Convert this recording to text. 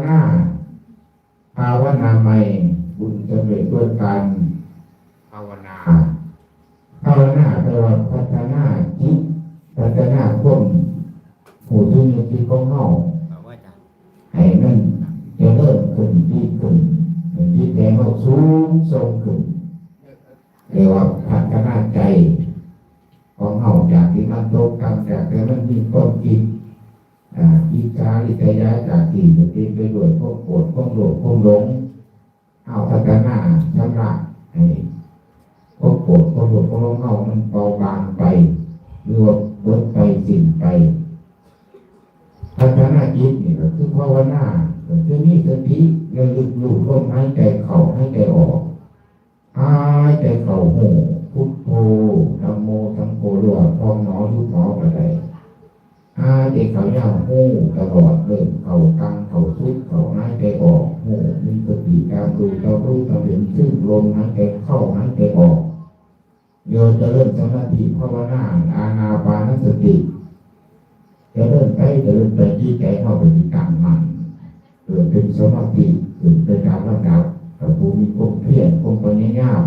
ນາ ພາວະນາໃໝ່ ບຸນສຳເລັດດ້ວຍການພາວະນາ. ພາວະນາແປວ່າພັດທະນາຈິດ, ພັດທະນາຄວາມຮູ້ສຶກນຶກຄິດຂອງເຮົາ ໃຫ້ມັນຈະເລີນຂຶ້ນ, ດີຂຶ້ນ, ໃຫ້ຈິດໃຈເຮົາສູງສົ່ງຂຶ້ນ, ເອີ້ນວ່າພັດທະນາໃຈຂອງເຮົາ ຈາກທີ່ມັນຕົກຕ່ຳ, ຈາກທີ່ມັນມີຄວາມຄິດ ອາ ອິດສາລິດສະຍາ ຈາກທີ່ເຕັມໄປດ້ວຍຄວາມໂກດ, ຄວາມໂລບ, ຄວາມຫຼົງ. ເຮົາພັດທະນາຊຳລະໃຫ້ຄວາມໂກດ, ຄວາມໂລບ, ຄວາມຫຼົງເຮົາມັນເບົາບາງໄປ ຫຼືວ່າເບິດໄປ, ສິ້ນໄປ. ພັດທະນາຈິດນີ້ກໍຄືພາວະນາ, ກໍຄືມີສະຕິ ລະລຶກຮູ້ລົມຫາຍໃຈເຂົ້າ, ຫາຍໃຈອອກ. ຫາຍໃຈເຂົ້າຮູ້ ພຸດໂທ ທຳໂມ ສັງໂຄ ຫຼືວ່າພອງໜໍ ຢຸດໜໍກໍໄດ້. ຫາຍໃຈເຂົ້າຍາວ ຮູ້ຕະຫຼອດ ເລີ່ມເຂົ້າກາງ ເຂົ້າສຸດ ເຂົ້າ ຫາຍໃຈອອກ ຮູ້ ມີສະຕິຕາມຮູ້ ຕາມຮູ້ ຕາມເຫັນ ຊຶ່ງລົມຫາຍໃຈເຂົ້າ ຫາຍໃຈອອກ. ໂຍມຈະເລີ່ມສະມາທິພາວະນາ ອານາປານະສະຕິ ຈະເລີ່ມໄປ ຈະເລີ່ມໄປ ຈິດໃຈເຮົາກໍຊິຕັ້ງໝັ້ນ ເກີດເປັນສະມາທິຂຶ້ນໄປຕາມລຳດັບ. ຖ້າຜູ້ມີຄວາມພຽນ ຄວາມພະຍາຍາມ